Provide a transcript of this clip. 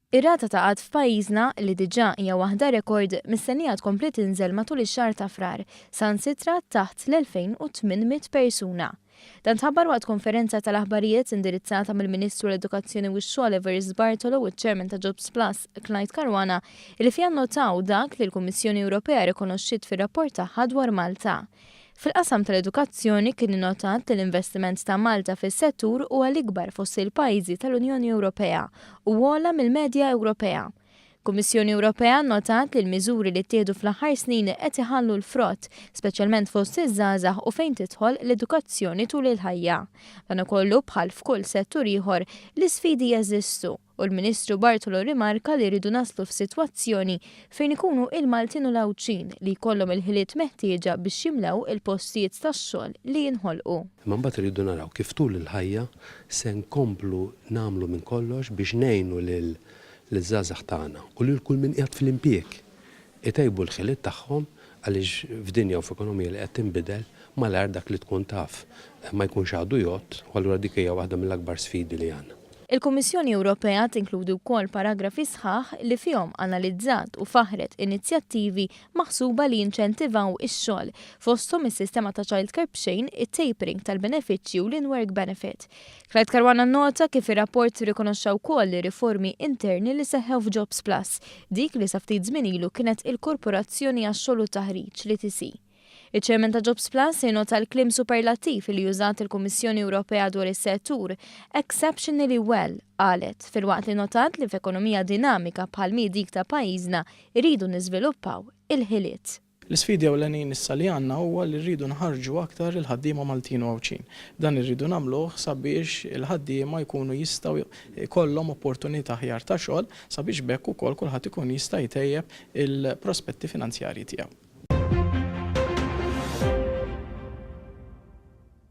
Ir-rata ta' qgħad f'pajjiżna, li diġà hija waħda rekord, mistennija tkompli tinżel matul ix-xahar ta' Frar, saħansitra taħt l-2,800 persuna. Dan tħabbar waqt konferenza tal-aħbarijiet indirizzata mill-Ministru għall-Edukazzjoni u x-Xogħol Evarist Bartolo u ċ-Chairman ta' Jobs Plus Clyde Caruana li fiha nnotaw dak li l-Kummissjoni Ewropea rikonoxxiet fir-rapport tagħha dwar Malta. Fil-qasam tal-edukazzjoni kien innotat li l-investiment ta' Malta fis-settur huwa l-ikbar fost il-pajjiżi tal-Unjoni Ewropea u ogħla mill-medja Ewropea. Kummissjoni Ewropea nnotat li l-miżuri li ttieħdu fl-aħħar snin qed iħallu l-frott, speċjalment fost iż-żgħażagħ u fejn tidħol l-edukazzjoni tul il-ħajja. Madankollu, bħal f'kull settur ieħor, l-isfidi jeżistu u l-Ministru Bartolo rrimarka li rridu naslu f'sitwazzjoni fejn ikunu il-Maltin u l-Għawdxin li jkollhom il-ħiliet meħtieġa biex jimlew il-postijiet tax-xogħol li jinħolqu. Imma mbagħad irridu naraw kif tul il-ħajja se nkomplu nagħmlu minn kollox biex ngħinu liż-żgħażagħ tagħna u lil kull min qiegħed fl-impjieg itejbu l-ħiliet tagħhom għaliex f'dinja u f'ekonomija li qed tinbidel malajr dak li tkun taf ma jkunx għadu jgħodd u allura dik hija waħda mill-akbar sfidi li għandna. Il-Kummissjoni Ewropea tinkludi wkoll paragrafi sħaħ li fihom analizzat u faħħret inizjattivi maħsuba li jinċentivaw ix-xogħol, fosthom is-sistema ta' childcare b'xejn, it-tapering tal-benefiċċji u l-in-work benefit. Clyde Caruana nnota kif ir-rapport rrikonoxxa wkoll ir-riformi interni li seħħew f'Jobs Plus, dik li sa ftit żmien ilu kienet il-Korporazzjoni għax-Xogħol u t-Taħriġ, l-ETC. Iċ-Chairman ta' Jobs Plus innota l-kliem superlattiv li użat il-Kummissjoni Ewropea dwar is-settur, exceptionally well, qalet, filwaqt li notat li f'ekonomija dinamika bħal mhi dik ta' pajjiżna rridu niżviluppaw il-ħiliet. L-isfidi ewlenin issa li għandna huwa li rridu nħarrġu aktar il-ħaddiema Maltin u Għawdxin. Dan irridu nagħmluh sabiex il-ħaddiema jkunu jistgħu jkollhom opportunità aħjar ta' xogħol sabiex b'hekk ukoll kulħadd ikun jista' jtejjeb il-prospetti finanzjarji tiegħu.